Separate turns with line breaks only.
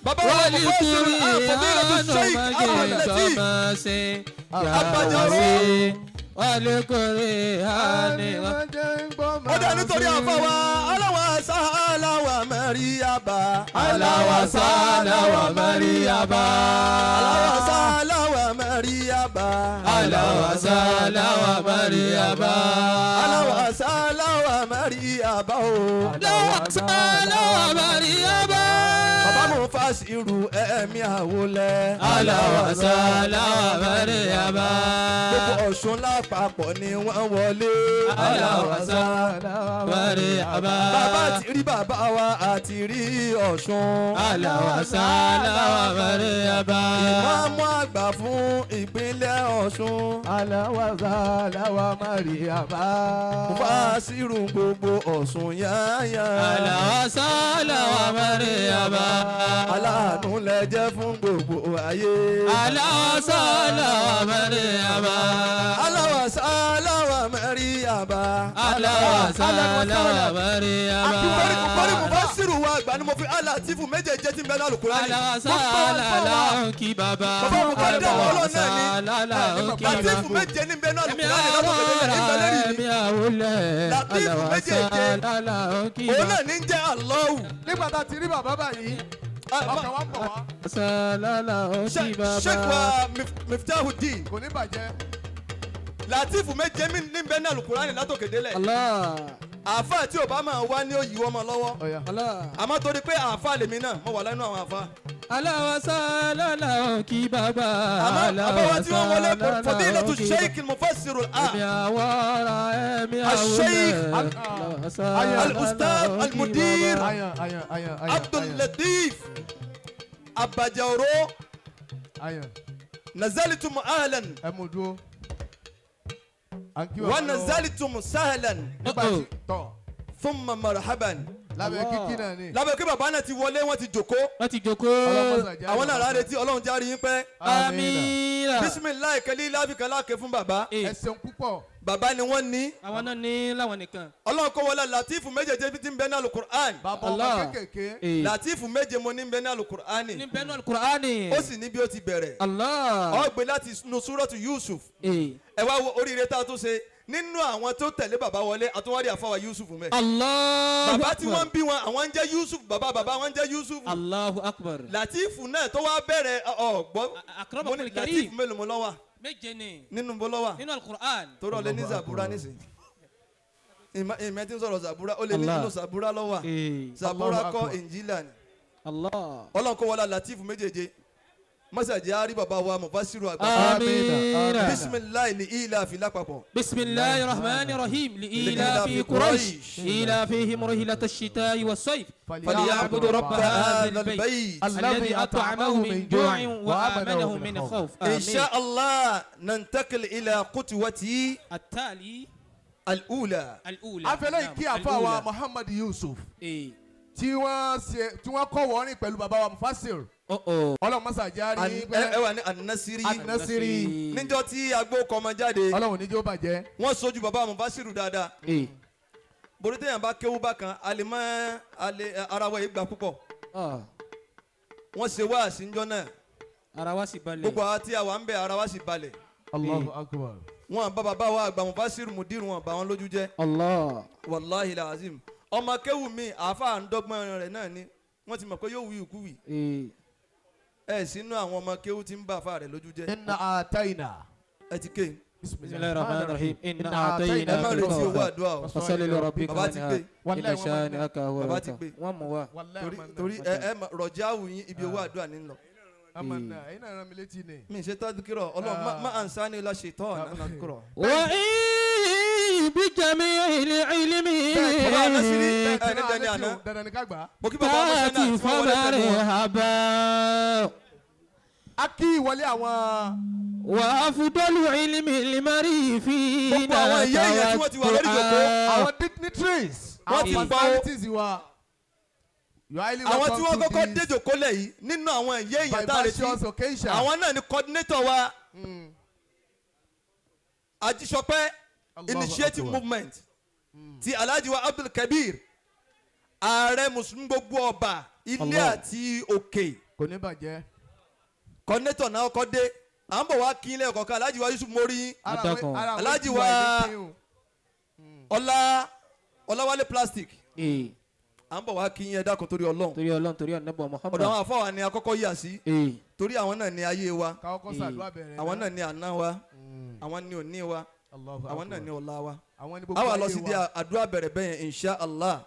Bàbá wa Mufasiru Fadilatu Sheikh Abdul Lateef Abajaro. Ó dá nítorí àfọwà aláwa sáláwà mẹ́ríyàbá.
Aláwa sáláwà mẹ́ríyàbá.
Aláwa sáláwà mẹ́ríyàbá.
Aláwa sáláwà mẹ́ríyàbá.
Aláwa sáláwà mẹ́ríyàbá o.
Aláwa sáláwà mẹ́ríyàbá.
Bàbá Mufasiru ẹ̀mí àwọlẹ̀.
Aláwa sáláwà mẹ́ríyàbá.
Gbogbo Ọ̀ṣun lápapọ̀ ni wọ́n wọlé.
Aláwa sáláwà mẹ́ríyàbá.
Bàbá ti rí bàbá wa àti rí Ọ̀ṣun.
Aláwa sáláwà mẹ́ríyàbá.
Ìmáàmù àgbà fún ìpínlẹ̀ Ọ̀ṣun.
Aláwa sáláwà Màríàbá.
Mufasiru gbogbo Ọ̀ṣun yáyà.
Aláwa sáláwà mẹ́ríyàbá.
Aláàánú lẹ jẹ́ fún gbogbo ayé.
Aláwa sáláwà mẹ́ríyàbá.
Aláwa sáláwà mẹ́ríyàbá.
Aláwa sáláwà mẹ́ríyàbá.
Torí Mufasiru wa àgbà ni mo fi Alatifu méjèèjì tí ń bẹ ní Àlùkùránì.
Aláwa sálálà ń kí bàbá.
Bàbá mi kọ́ dé ọlọ́run náà ni.
Sálálà ń kí bàbá.
Latifu méje ní bẹ ní
Ẹ̀mí
Àlùkùránì látọ̀kẹ́lẹ́ ní
àwòrán
ìbẹ̀lẹ́rì
ẹ̀mí
mi.
àwòlẹ̀.
Latifu
Aláwa
méjèèje.
sálálà ń kí
Òun
bàbá.
náà ní jẹ́ Allahu.
Nígbà tá a ti rí bàbá báyìí, ọkàn wa ń bọ̀ wá.
Sálálà ń kí bàbá.
Sheikh wa Miftahudeen.
Kò ní bàjẹ́.
Latifu méje ní bẹ ní Àlùkùránì látòkèdélẹ̀.
Allah.
Àáfàá tí ò bá máa wá ní òyìnbó ọmọ lọ́wọ́.
Ọ̀yà.
Allah.
Àmọ́ torí pé àáfàá lèmi náà mo wà lẹ́nu àwọn àáfàá.
Aláwa sálálà ń kí bàbá.
Àmọ́ àbáwá tí wọ́n wọlé
Aláwa
Fadilatu
sálálà ń kí
Sheikh Mufassiru
Ẹ̀mí àwòrán ẹ̀mí
Al-Sheikh
àwòlẹ̀. Aláwa sálálà
Al-Ustaz
ń kí
Al-Mudir
bàbá.
Ayan ayan ayan ayan.
Abdul Lateef Abajaro
Ayan.
nazalitum ahlan
Ẹ mú dúró. À ń kí bàbá
wa
lọ́wọ́.
nazalitum sahlan
Nígbà tí tọ̀
thumma marhaban.
lábẹ́ kíkí náà ni.
Lábẹ́ kí bàbá náà ti wọlé, wọ́n ti jòkó.
Wọ́n ti jókòó.
Ọlọ́mọ sàjẹ́.
Àwọn náà ráre tí Ọlọ́run járe yín pẹ́.
Amina.
Bisimilayi kẹlí láfikàn láàkè fún bàbá.
Ẹ ṣeun púpọ̀.
Bàbá ni wọ́n ní.
Àwọn náà ní láwọn nìkan.
Ọlọ́run kó wọlé Latifu méjèèjì tí ń bẹ ní Alukur'an.
Bàbá ọmọ
Allah.
kékèké.
Latifu méje mo ní ń bẹ ní Alukur'an.
Ní bẹ́ẹ̀ náà Kùránì.
Ó sì ní bí ó ti bẹ̀rẹ̀.
Allah.
Ó gbé láti inú súrọ́tù Yusuf. Ẹ wá wo oríire tá a tún ṣe nínú àwọn tó tẹ̀lé bàbá wọlé, àtúwárí àfàwà Yusuf mẹ́.
Allahu
Bàbá tí
Akbar.
wọ́n ń bí wọn, àwọn ń jẹ́ Yusuf, bàbá bàbá wọn ń jẹ́ Yusuf.
Allahu Akbar.
Latifu náà tó wá bẹ̀rẹ̀ ọ̀gbọ́.
Akramakumul
Mo ní
karim.
Latifu mélòó mo lọ́wà
Méje ni.
nínú mo lọ́wà
Nínú Al-Qur'an.
torí ọ̀lẹ́ ní Zabura nísìn. Ìmọ̀ tí ń sọ̀rọ̀ Zabura, ó lè ní
Allah.
nínú Zabura lọ́wà. Zabura
Allahu
kọ́
Akbar.
Injila ni.
Allah.
Ọlọ́run kó wọlé Latifu méjèèje. Mọ́sàdí á rí bàbá wa Mufasiru àgbà.
Amina.
Bisimilayi li ilà fi lápapọ̀.
بسم الله الرحمن الرحيم لإيلاف قريش إيلافهم رحلة الشتاء والصيف فليعبدوا رب هذا البيت الذي أطعمهم من جوع وآمنهم من خوف.
إن
آمين.
شاء الله ننتقل إلى خطوتي
التالي
الأولى.
الأولى.
Afẹ́lẹ́
نعم،
ìkí àfa wa
الأولى.
Muhammad Yusuf
إيه.
tí wọ́n ṣe tí wọ́n kọ́ wọ́n rìn pẹ̀lú bàbá wa Mufasir.
Oh, oh.
Ọlọ́run mọ́sá járe
Ẹ wà ní Anasiri.
Anasiri.
Níjọ́ tí agbó kọmọ jáde,
Ọlọ́run níjó bàjẹ́.
wọ́n sojú bàbá Mufasiru dáadáa.
إيه.
Borí téèyàn bá kéwú bákan, alẹ́ mọ́ alẹ́ ara wa yìí gbà púpọ̀.
Ah.
Wọ́n ṣe wáàsí ńjọ́ náà.
Ara wa sì balẹ̀.
Gbogbo àwọn tí a wà ń bẹ̀, ara wa sì balẹ̀.
Allahu Akbar.
Wọ́n bá bàbá wa àgbà Mufasiru Mudiru, wọn bá wọn lójú jẹ́.
Allah.
Wàláhi làzim. Ọmọ kéwù mi, àáfàá ń dọ́gbọ́n rẹ̀ náà ni. Wọ́n ti mọ̀ pé yóò wí ìkúwì.
إيه.
Ẹ sínú àwọn ọmọ kéwù tí ń bá àáfàá rẹ̀ lójú jẹ́.
Inna atayna.
Ẹ ti ké.
بسم الله الرحمن الرحيم إنا
Ẹ
أعطيناك
má retí owó
الكوثر
àdúrà o.
فصل لربك
Bàbá ti
وانحر
gbé.
إن شانئك هو
Bàbá ti
الأبتر.
gbé.
Wọ́n mú wa.
Torí torí ẹ ẹ rọjá wù yín ibi owó àdúrà ní lọ.
Amana ẹ̀yin náà rán mi létí ni.
Mi ṣe tádùkìrọ̀ Ọlọ́run má à ń sá ní ilá ṣètọ́ ọ̀nà kúrọ̀.
وإن بجميع العلم
Bàbá Anasiri ẹ ní dẹni àná.
Dandan ni ká gbà á.
Mo kí bàbá ọmọ sẹ́nà
تأتي
tí wọ́n wọlé pẹ̀lú wọn.
فمرحبا
A kí ìwọlé àwọn
وأفضل علم المرء فينا
Gbogbo àwọn ìyá èèyàn tí wọ́n ti wà lórí ìjókòó.
Àwọn dignitaries,
Wọ́n
àwọn
ti pa ó.
personalities wa. You are highly
Àwọn tí wọ́n
welcome to
kọ́kọ́
this
déjòkó lẹ̀ yìí nínú àwọn ìyá èèyàn tá a retí.
vivacious occasion.
Àwọn náà ni coordinator wa. Ajísọpẹ́
Allahu
Initiative
Akbar.
Movement ti Alhaji wa Abdul Kabir, ààrẹ mùsùlùmí gbogbo ọba ilé
Allah.
àti òkè.
Kò ní bàjẹ́.
Coordinator náà kọ́ dé, à ń bọ̀ wá kí ilé ẹ̀kọ́ kan. Alhaji wa Yusuf mori yín.
Ara àwọn-
Adákan.
ara àwọn
Alhaji
tí
wa-
wà ní kéwù.
Ọlá Ọláwálé Plastic,
Ee.
à ń bọ̀ wá kí yín, ẹ dákun torí Ọlọ́run.
Torí Ọlọ́run, torí Ànábì Muhammad.
Ọ̀dọ̀ àwọn àfọwà ni akọ́kọ́ yà sí,
Ee.
torí àwọn náà ni ayé wa,
Ká kọ́kọ́ ṣàdúrà bẹ̀rẹ̀.
àwọn náà ni àná wa, àwọn ni òní wa,
Allahu
àwọn náà
Akbar.
ni ọ̀la wa.
Àwọn ni gbogbo
Àwa lọ
ayé
sí di
wa.
àdúrà bẹ̀rẹ̀ bẹ́yẹn, insha Allah.